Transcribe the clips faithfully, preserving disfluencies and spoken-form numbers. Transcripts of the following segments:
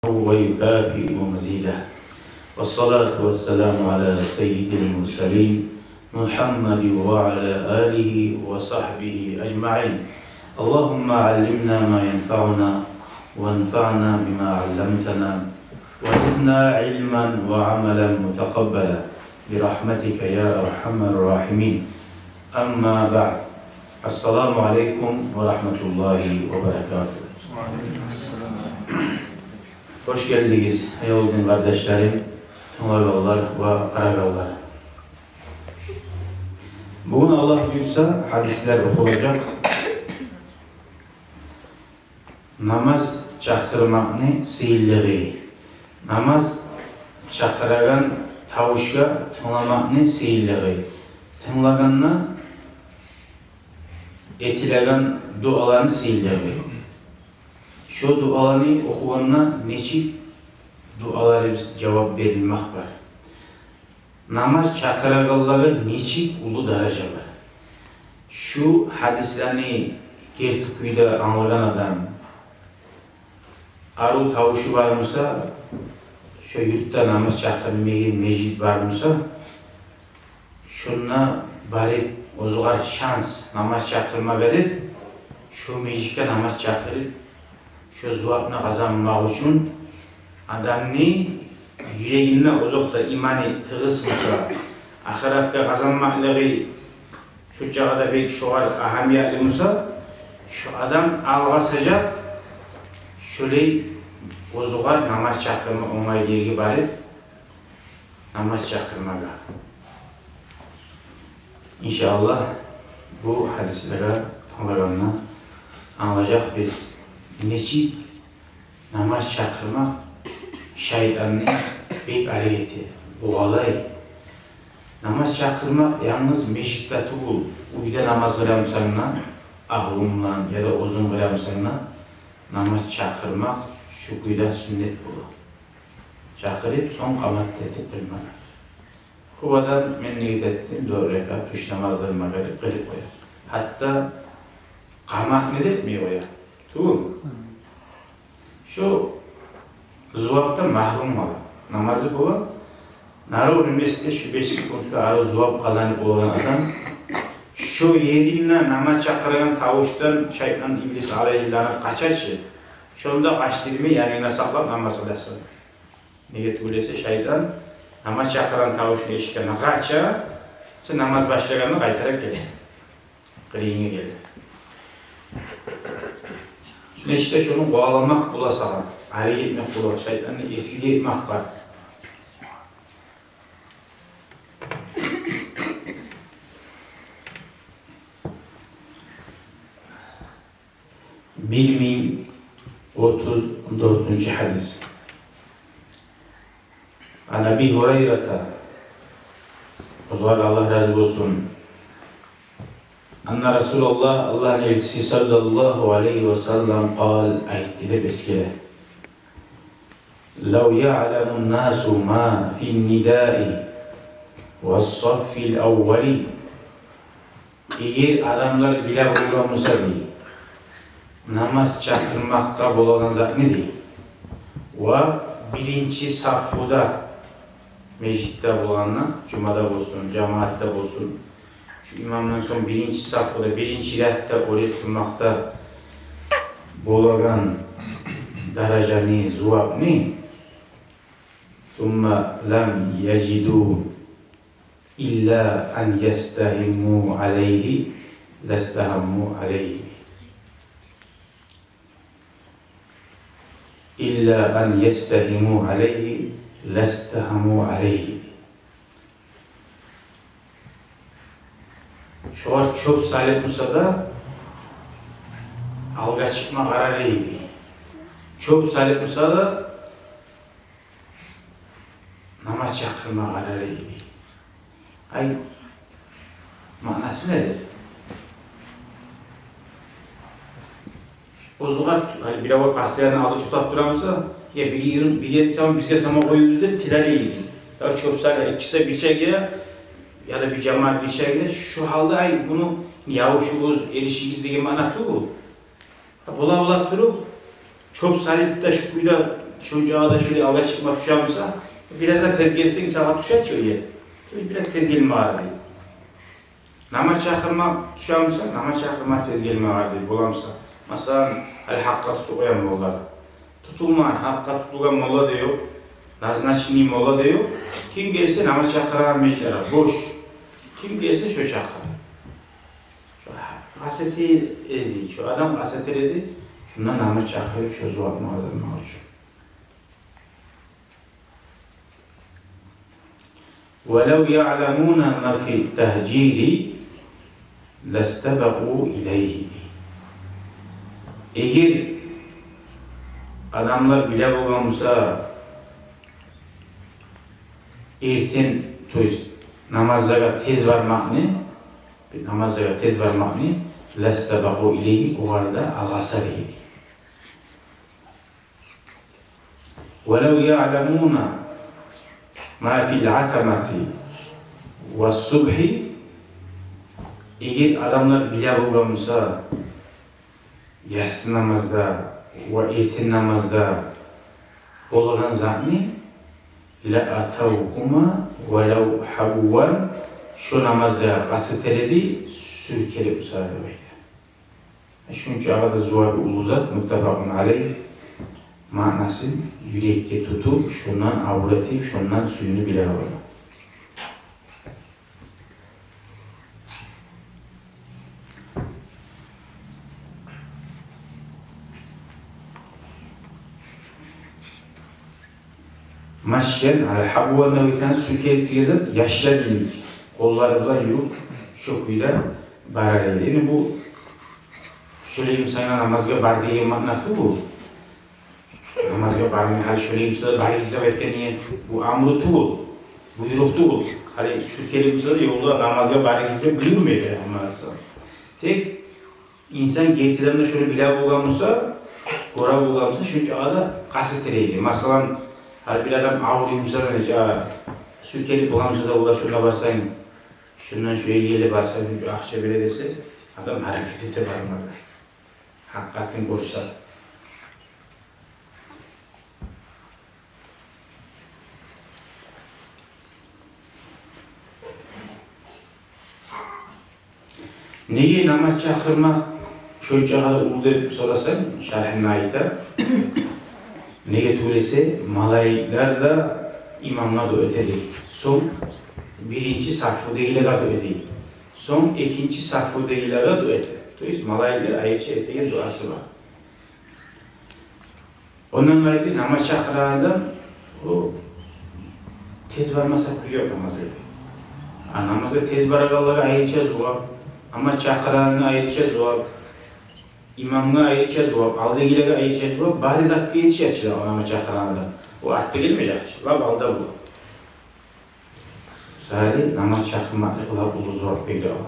ويكافئ مزيده. والصلاة والسلام على سيد المرسلين محمد وعلى آله وصحبه أجمعين. اللهم علمنا ما ينفعنا وانفعنا بما علمتنا وزدنا علما وعملا متقبلا برحمتك يا أرحم الراحمين. أما بعد. السلام عليكم ورحمة الله وبركاته. Хош гелдигиз, аявлу дин къардашларым, тынглагъанлар ва къарагъанлар. Бугюн, Аллагь буюрса, гьадислер охулажакъ. Намаз чакъырмакъны сыйлылыгъы. Намаз чакъырагъан тавушгъа тынгламакъны сыйлылыгъы. Тынглагъанда этилеген дуаланы сыйлылыгъы. Шо дуаланы охугъанда нечик дуаларыбыз жавап берилмек бар. Намаз чакъырагъанлагъа нечик уллу даража бар. Шу гьадислени герти кюйде англагъан адам, арив тавушу бар буса, шо юртда намаз чакъырмайгъан межит бар буса, шонда барып, оьзюгер шанс намаз чакъырмагъа деп, шо межитге намаз чакъырып, шо зувапны къазанмакъ учун адамны юрегинде озокъда иманы тыгъыс буса, ахыратгъа къазанмакълыгъы шо чагъы да бек шогъар агьамиятлы буса, шо адам алгъасажакъ шолай оьзюгер намаз чакъырма онгайлы ерге барып, намаз чакъырмагъа. Иншааллагь, бу гьадислеге тынглагъанда англажакъбыз, нечик намаз чакъырмакъ шайтанны бек арек эте, къувалай. Намаз чакъырмакъ янгыз межитде тюгюл, уьйде намаз къыламысан да, агьлюнг булан яда оьзюнг къыламысан да, намаз чакъырмакъ шу кюйде сюннет бола. Чакъырып, сонг къамат этип къылмагъа. Кёп адам, мен ният этдим дёрт рекат тюш намаз къылмагъа деп къылып къоя. Гьатта къаматны да этмей къоя. Тюгюл. Шо зувапдан магьрюм къала. Намазы бола, наравну месте шу беш секундгъа арив зувап къазанып болагъан адам, шо еринде намаз чакъырагъан тавушдан шайтан, иблис алайгьи лаънат, къача чы. Шону да къачдырмай, янында сакълап намаз къыласан. Неге тюгюл эсе, шайтан намаз чакъырагъан тавушну эшитгенде къача, сен намаз башлагъанда къайтарып геле. Къырыйынга геле. Шуну эшитсе, шону къуваламакъ бола сагъа, арек этмек бола, шайтанны эсиге этмек бар. Бир минг отуз дёртюнчю гьадис. Ан Аби Гьурайрата, огъар Аллагь рази болсун, анна Расулаллагь, Аллагьны элчиси саллаллагьу алайгьи ва саллам, къала, айтды деп эсгере: «Лав яъламун-насу ма фин-нидаи вас-саффил-аввали». Эгер адамлар биле болгъан буса, дей, намаз чакъырмакъгъа болагъан затны, дей, ва биринчи саффуда, межитде болгъанда, жумада болсун, жамаатда болсун, шу имамдан сонг биринчи саффуда, биринчи рядда оьр этип турмакъда болагъан даражаны, зувапны, сумма лам яжиду илла ан ястагьимму алайгьи ластагьамму алайгьи. Илла ан ястагьимму алайгьи ластагьамму алайгьи. Шогъар чёп салып буса да, алгъа чыкъма къарар эди. Чёп салып буса да, намаз чакъырма къарар эди. Ай, маънасы недир? Оьзюне, гьали, бирев постоянно алда токътап тура буса, я бир ерин, бир ерин сама, бизге сама къоюгъуз деп тилер эди. Я чёп салып, экиси бирче гире, яда бир жамаат бирче гире, шу гьалда, ай, муну явушугъуз, эришигиз деген маъна тюгюл. Бола-бола туруп, чёп салып да шу кюйде Шунчагъа да шулай алгъа чыкъма тюше буса, бираз да тез гелсенг, сагъа тюше чи о ер. Бираз тез гелме къара дей. Намаз чакъырма тюше буса, намаз чакъырма тез гелме къара дей, бола буса. Масала, гьали гьакъгъа тутуп къоягъан молла да. Тутулмагъан, гьакъгъа тутулгъан молла да ёкъ, назначный молла да ёкъ. Ким гелсе намаз чакъырагъан межитлер бош. Ким гелсе шо чакъыра. Шо къаст этер эди, шо адам къаст этер эди шунда намаз чакъырып, шо зувапны къазанмакъ учун. «Валав яъламуна ма фи тагьжири ластабакъу илайгьи». Эгер адамлар биле болгъан буса эртен, то есть намазлагъа тез бармакъны, намазлагъа тез бармакъны, «ластабакъу илайгьи», огъар да алгъасар эди. «Валав яъламуна ма фил атамати ва субгьи». Эгер адамлар биле болгъан буса яссы намазда ва эртен намазда болагъан затны, «ла атавгьума валав гьабван», шо намазлагъа къаст этер эди, сюйкелип буса деп айта. Шунчагъа да зувабы уллу зат, муттафакъун алайгь, маънасын юрекге тутуп, шондан авур этип, шондан сююнюп биле бола. «Машян», гьали гьабван деп айтагъан сюйкелип деген зат, яшлар йимик къоллары булан юрюп, шо кюйде барар эди. Энни бу шолай бусанг намазгъа бар деген маъна тюгюл. Намазгъа бармай, гьали шолай буса да барыгъыз деп айтгъан деген бу амру тюгюл, буйрукъ тюгюл. Гьали сюйкелип буса да ёлда намазгъа барыгъыз деп буюрмай Пайхаммар алайгьиссалам. Тек инсан гертиден де шону биле болгъан буса, гёре болгъан буса, шунчагъа да къаст этер эди. Масала, гьар бир адам авруй буса да, нече сюйкелип болгъан буса да, олар шонда барсанг, шондан шо ерге барсанг, шунча акъча бере десе, адам гьаракат эте бармагъа. Гьакъыкъатын гёрсе. Неге намаз чакъырмакъ шончагъа да уллу деп сорасанг, шаргьында айта. Неге тюгюл эсе, малайиклер де имамгъа дуа эте дей. Сонг биринчи сафудагъылагъа дуа эте. Сонг экинчи сафудагъылагъа дуа эте. То есть малайиклер айрыча этеген дуасы бар. Ондан къайры намаз чакъырагъанда, о тез бармаса кюй ёкъ намазгъа. А намазгъа тез барагъанлагъа айрыча зувап, намаз чакъырагъангъа айрыча зувап, имамгъа айрыча зувап, алдагъылагъа айрыча зувап, бары затгъа етишежек чи о намаз чакъырагъанда. О артда гелмежек чи, лап алда бола. Шолай намаз чакъырмакълыкъ лап уллу зувап бере бола.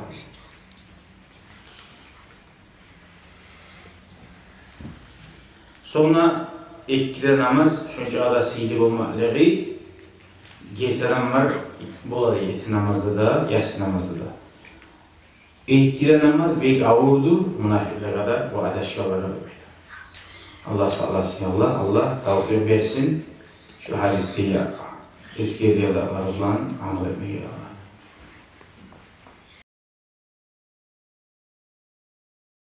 Сонг да экиде намаз шончагъа да сыйлы болмакълыгъы, гертиден бар бола дей, эртен намазда да, яссы намазда да. Экиде намаз бек авурдур мунафикълеге де, ва адашгъанлагъа да, деп айта. Аллагь сакъласын, я Аллагь, Аллагь тавфикъ берсин шу гьадисде эсгерген затлар булан амал этмеге, я Аллагь.